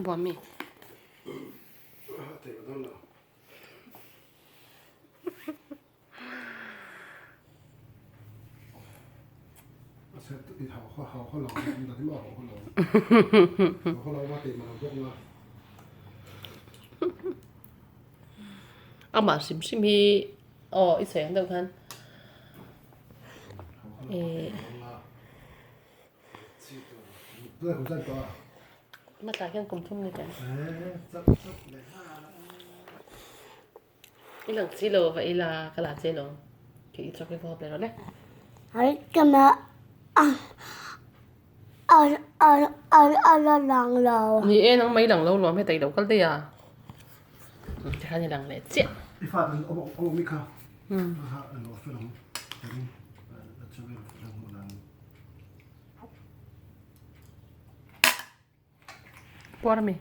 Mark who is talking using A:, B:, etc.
A: Buam mi. Amah hrim hrim hi aw i sawi ang deuh khan eh Hmatla hian kum thum ni teh. I lang si lo va ila ka la che lo. Ke i chok i vawp le ro le.
B: Ai kama a a a a a la lang lo.
A: Ni e nang mai lang lo luam heta i lo kal daih a. Tikhan i lang leh chiah.
C: I fa an awm awm mi kha. Ha an lo fel ang.
A: Puar mi.